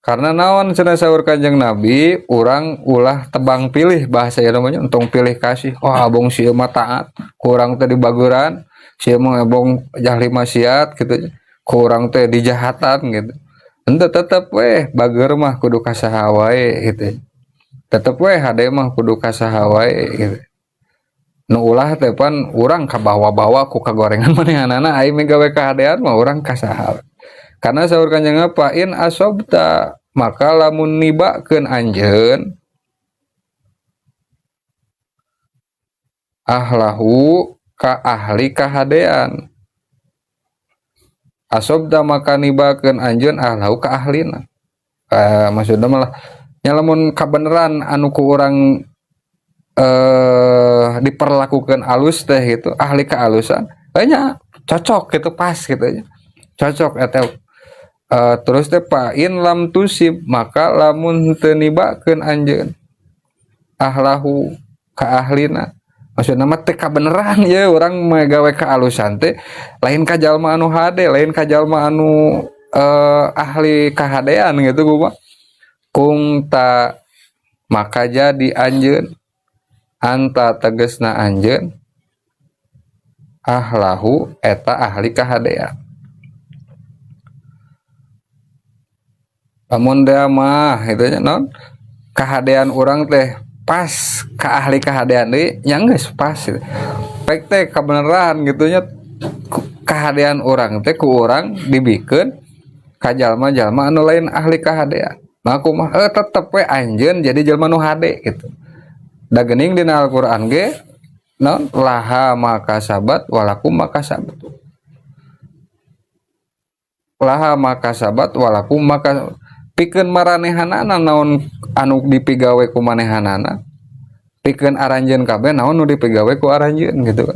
Karena naon cenah saur Kanjeng Nabi, urang ulah tebang pilih, bahasa ieu namanya entong pilih kasih. Wah, abong si mah taat, kurang teh dibaguran, si mah abong jahli maksiat gitu. Kurang teh dijahatan gitu. Henteu, tetep weh bager mah kudu ka saha wae gitu. Tetep weh hade mah kudu ka saha wae gitu. Nu ulah teh pan urang kabawa-bawa ku kagorengan manehanana, aing migawe kahadean mah urang ka saha. Karena saur Kanjeng apa, in asobta, maka lamun nibakeun anjeun ahlahu ka ahli kahadean, asobta maka nibakeun anjeun ahlahu ka ahlina. Maksudna malah nya lamun kabeneran anu ku urang diperlakukan alus teh gitu, ahli kealusan nya cocok gitu, pas gitu nya, cocok eta. Terus teh fa in lam tusib, maka lamun teu nibakeun anjeun ahlahu ka ahlina, maksudna mah teu kabeneran ye urang megawe kealusan teh lain ka jalma anu hade, lain ka jalma anu ahli kahadean gitu kumaha, kungta maka jadi anjeun, anta tegesna anjeun, ahlahu eta ahli kahadean. Lamun dia mah itu nya non kahadean urang teh pas ka ahli kahadean deui nya geus pas gitu. Pek teh kabeneran gitu nya, kahadean urang teh ku urang dibikeun ka jalma-jalma anu lain ahli kahadean. Nah kumaha, tetep we anjeun jadi jalma nu hade gitu. Da geuning dina Al-Qur'an ge non laha maka sabat walakum maka sabat. Laha maka sabat walakum maka, pikeun maranehanana naon anu dipigawe ku manehanana, pikeun aranjeun kabeh naon nu dipigawe ku aranjeun gitu kan.